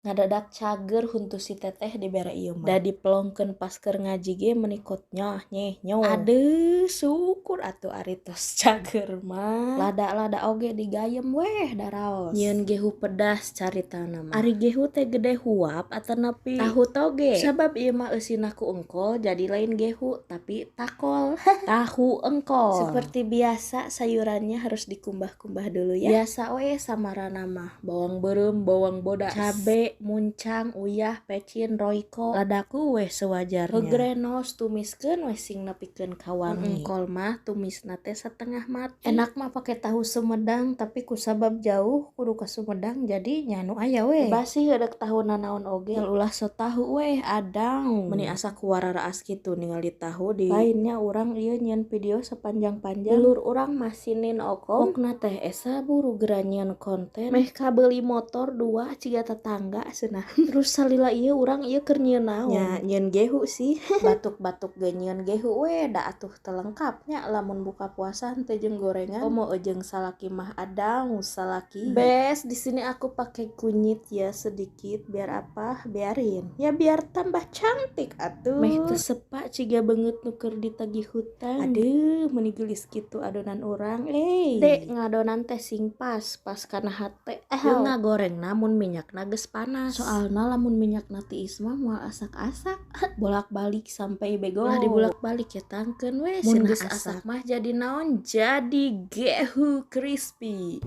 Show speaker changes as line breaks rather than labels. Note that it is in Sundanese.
Ngadadak cager huntu si teteh dibere ieu mah. Da dipelongkeun pas keur ngaji ge meuni kotnyah nyeh nyoh. Aduh, syukur atuh ari tos cager mah. Lada-lada oge digayem weh daraos. Nyieun gehu pedas caritana mah. Ari gehu teh gede huap atanapi tahu toge. Sabab ieu mah eusina ku engkol, jadi lain gehu tapi takol. Tahu engkol. Seperti biasa, sayurannya harus dikumbah-kumbah dulu ya. Biasa we samarana mah. Bawang beureum, bawang bodas, cabe, muncang, uyah, pecin, Royco, ladaku weh sewajarnya. Hegrenos tumiskeun weh sing nepikeun ka wangi. Engkol mah tumisna teh setengah mati. Enak mah pake tahu Sumedang, tapi kusabab jauh kudu ka Sumedang, jadi nya nu aya we. Basi heudek tahu nanaon oge. Ulah so tahu weh adang. Meuni asa ku wararaas kitu ningali tahu di lainnya. Urang ieu nyieun video sepanjang-panjang. Dulur urang mah sinin okom. Pokna teh esa buru geura nyieun konten. Meh kabeuli motor dua ciga tetangga cenah. Terus salila ieu urang ieu keur nyieun naon? Nya nyieun gehu sih. Batuk-batuk ge nyieun gehu we, da atuh teu lengkap nya lamun buka puasa teu jeung gorengan. Komo jeung salaki mah, adang salaki. Bes, di sini aku pakai kunyit ya sedikit, biar apa? Biarin. Ya biar tambah cantik atuh. Meh teu sepa ciga beungeut nu keur ditagih hutang. Aduh, meuni geulis kitu adonan urang eh. Dek, ngadonan teh sing pas, pas kana hate. Eh, ngagorengna mun minyakna geus panas. Soalna lamun minyakna tiis mah moal asak-asak. Bolak-balik sampai bego. Lah, dibolak-balik ya tangkeun we. Mun geus asak mah jadi naon? Jadi gehu crispy.